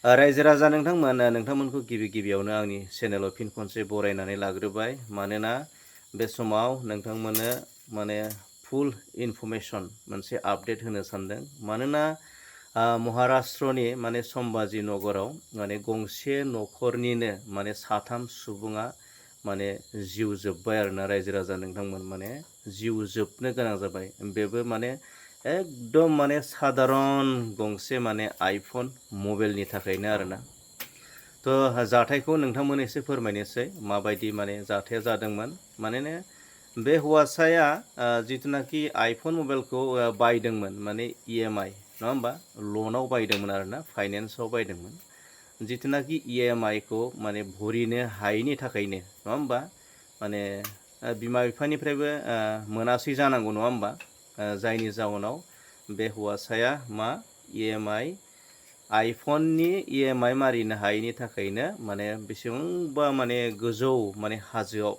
रायजो राजा नोंथांमोन नोंथांमोनखौ गिबि गिबियावनो आंनि चेनेलाव फिन खनसे बरायनानै लाग्रोबाय मानोना बे समाव नोंथांमोननो माने फुल इनफरमेसन मोनसे आपडेट होनो सानदों मानोना महाराष्ट्रनि माने सम्भाजि नगराव माने गंसे न'खरनिनो माने साथाम सुबुङा माने जिउ जोब्बाय आरोना रायजो राजा नोंथांमोन माने जिउ जोबनो गोनां जाबाय बेबो माने एकदम माने साधारन गंसे माने आइफन मबाइलनि थाखायनो आरोना थ' जाथायखौ नोंथांमोन एसे फोरमायनोसै माबायदि माने जाथाया जादोंमोन माने बे हौवासाया जिथुनाखि आइफन मबाइलखौ बायदोंमोन माने EMI नङा होमबा लनाव बायदोंमोन आरोना फाइनेन्सआव बायदोंमोन जिथुनाखि EMI खौ माने भरिनो हायैनि थाखायनो नङा होमबा माने बिमा बिफानिफ्रायबो मोनासै जानांगौ नङा होमबा जायनि जाउनाव बे हौवासाया मा EMI आइफननि EMI मारिनो हायैनि थाखायनो माने बेसेबांबा माने गोजौ माने हाजोआव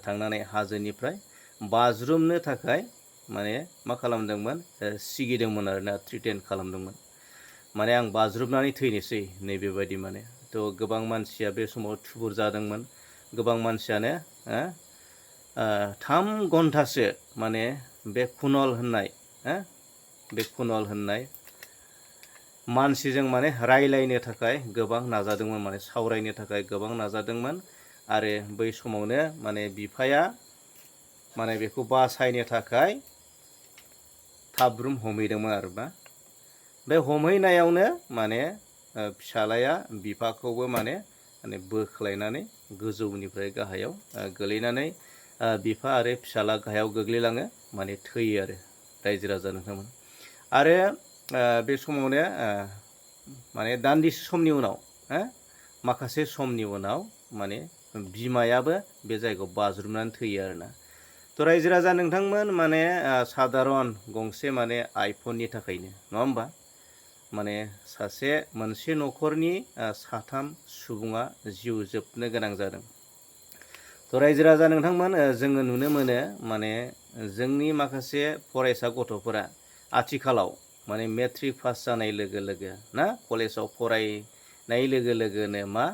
थांनानै हाजोनिफ्राय बाज्रुमनो थाखाय माने मा खालामदोंमोन सिगिदोंमोन आरोना थ्रिटेन खालामदोंमोन माने आं बाज्रुमनानै थैनोसै नैबेबायदि माने थ' गोबां मानसिया बे समाव थुबुर जादोंमोन गोबां मानसियानो 3 घन्टासो माने बे कुनल होननाय मानसिजों माने रायलायनो थाखाय गोबां नाजादोंमोन माने सावरायनो थाखाय गोबां नाजादोंमोन आरो बै समावनो माने बिफाया माने बेखौ बासायनो थाखाय थाब्रुम हमहैदोंमोन आरोना बे हमहैनायावनो माने फिसालाया बिफाखौबो माने बोख्लायनानै गोजौनिफ्राय गाहायाव गोलैनानै बिफा आरो फिसाला गाहायाव गोग्लैलाङो माने थैयो आरो रायजो राजा नोंथांमोन आरो बे समावनो माने दान्दिसे समनि उनाव माखासे समनि उनाव माने बिमायाबो बे जायगायाव बाज्रुमनानै थैयो आरोना थ' रायजो राजा नोंथांमोन माने साधारन गंसे माने आइफननि थाखायनो नङा होमबा माने मोनसे न'खरनि साथाम सुबुङा जिउ जोबनो गोनां जादों थ' रायजो राजा नोंथांमोन जोङो नुनो मोनो माने जोंनि माखासे फरायसा गथ'फोरा आथिखालाव माने मेट्रिक पास जानाय लोगो लोगो ना कलेजाव फरायनाय लोगो लोगोनो मा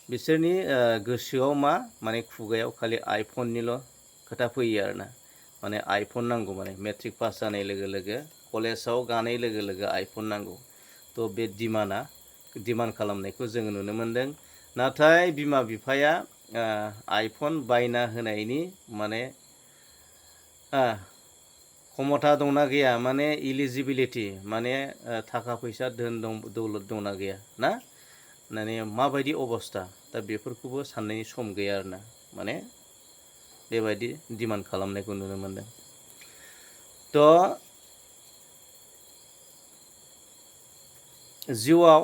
बिसोरनि गोसोआव मा माने खुगायाव खालि आइफननिल' खोथा फैयो आरोना माने आइफन नांगौ माने मेट्रिक पास जानाय लोगो लोगो कलेजाव गानाय लोगो लोगो आइफन नांगौ थ' बे डिमान्ड खालामनायखौ जोङो नुनो मोनदों नाथाय बिमा बिफाया आइफन बायना होनायनि माने क्षमता दंना गैया माने इलिजिबिलिटि माने थाखा फैसा धोन दौलत दंना गैया ना माने माबायदि अबस्था दा बेफोरखौबो साननायनि सम गैया आरोना माने बेबायदि डिमान्ड खालामनायखौ नुनो मोनदों थ' जिउआव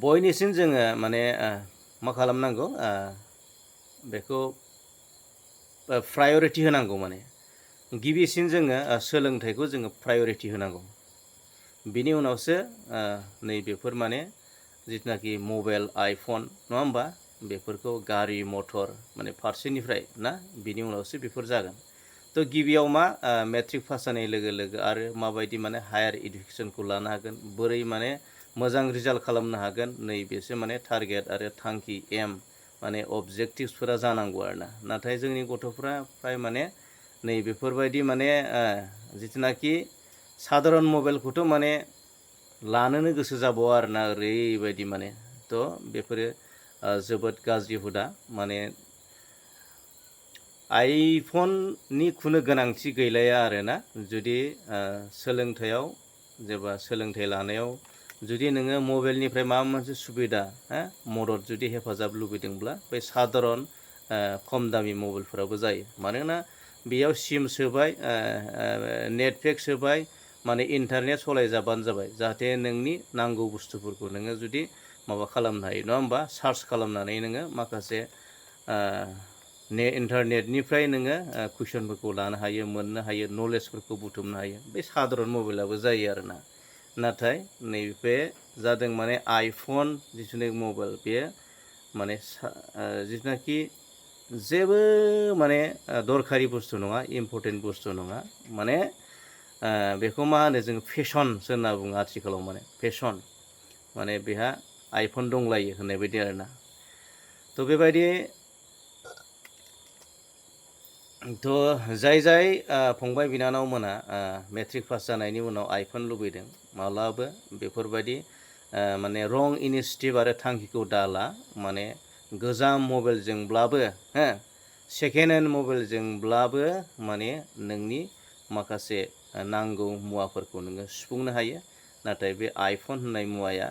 बयनिसिम जोङो माने मा खालामनांगौ बेखौ प्रायरिटि होनांगौ माने गिबिसिन जोङो सोलोंथाइखौ जोङो प्रायरिटि होनांगौ बिनि उनावसो नैबेफोर माने जिथुनाखि मबाइल आइफन नङा होमबा बेफोरखौ गारि मटर माने फारसेनिफ्राय ना बिनि उनावसो बेफोर जागोन थ' गिबियाव मा मेट्रिक पास जानाय लोगो लोगो आरो माबायदि माने हायार इडुकेसनखौ लानो हागोन बोरै माने मोजां रिजाल्ट खालामनो हागोन नैबेसो माने टारगेट आरो थांखि एम माने अबजेक्टिभ्सफोरा जानांगौ आरोना नाथाय जोंनि गथ'फ्रा फ्राय माने नैबेफोरबायदि माने जिथुनाखि साधारन मबाइलखौथ' माने लानोनो गोसो जाबावा आरोना ओरैबायदि माने थ' बेफोरो जोबोद गाज्रि हुदा माने आइफननि खुनु गोनांथि गैलाया आरोना जुदि सोलोंथाइ लानायाव जुदि नोङो मबाइलनिफ्राय माबा मोनसे सुबिदा मदद जुदि हेफाजाब लुबैदोंब्ला बे साधारन खम दामि मबाइलफोराबो जायो मानोना बेयाव सिम सोबाय नेटपेक सोबाय माने इन्टारनेट सलायजाबानो जाबाय जाहाथे नोंनि नांगौ बुस्थुफोरखौ नोङो जुदि माबा खालामनो हायो नङा होमबा सार्च खालामनानै नोङो माखासे इन्टारनेटनिफ्राय नोङो कुइसनफोरखौ लानो हायो मोननो हायो नलेजफोरखौ बुथुमनो हायो बे साधारन मबाइलाबो जायो आरोना नाथाय नैबे जादों माने आइफन जिथुनाखि मबाइल बेयो माने जिथुनाखि जेबो माने दरखारि बुस्थु नङा इम्पर्टेन्ट बुस्थु नङा माने बेखौ मा होनो जों फेशनसो होनना बुङो आथिखालाव माने फेशन माने बेहा आइफन दंलायो होननाय बायदि आरोना। थ' बेबायदि जाय फंबाय बिनानावमोना मेट्रिक पास जानायनि उनाव आइफन लुबैदों माब्लाबो बेफोरबायदि माने रं इनिशिएटिभ आरो थांखिखौ दाला। माने गोजाम मबाइलजोंब्लाबो सेकेन्ड हेन्ड मबाइलजोंब्लाबो माने नोंनि माखासे नांगौ मुवाफोरखौ नोङो सुफुंनो हायो। नाथाय बे आइफन होननाय मुवाया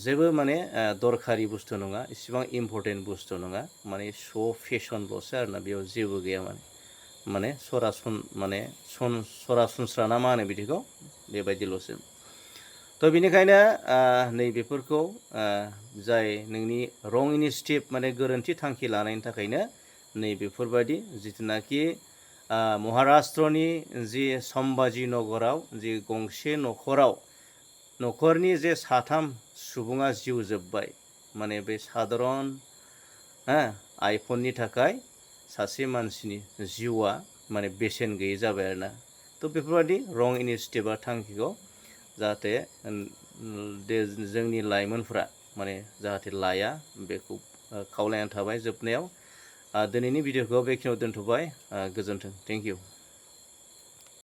जेबो माने दरखारि बुस्थु नङा, इसिबां इम्परटेन्ट बुस्थु नङा, माने श' फेशनल'सो आरोना, बेयाव जेबो गैया माने सरासनस्रा ना मा होनो बिदिखौ, बेबायदिल'सो। थ' बेनिखायनो नैबेफोरखौ जाय नोंनि रं इनिशिएटिभ माने गोरोन्थि थांखि लानायनि थाखायनो नैबेफोरबायदि जिथुनाखि महाराष्ट्रनि जि सम्भाजि नगराव जि गंसे न'खरनि जे 3 सुबुङा जिउ जोब्बाय, माने बे साधारन आइफननि थाखाय सासे मानसिनि जिउआ माने बेसेन गैयै जाबाय आरोना। थ' बेफोरबायदि रं इनिशिएटिभ थांखिखौ जाहाथे जोंनि लाइमोनफ्रा माने जाहाथे लाया, बेखौ खावलायनानै थाबाय। जोबनायाव दिनैनि भिडिअखौ बेखिनियाव दोनथ'बाय। गोजोन्थों। Thank you.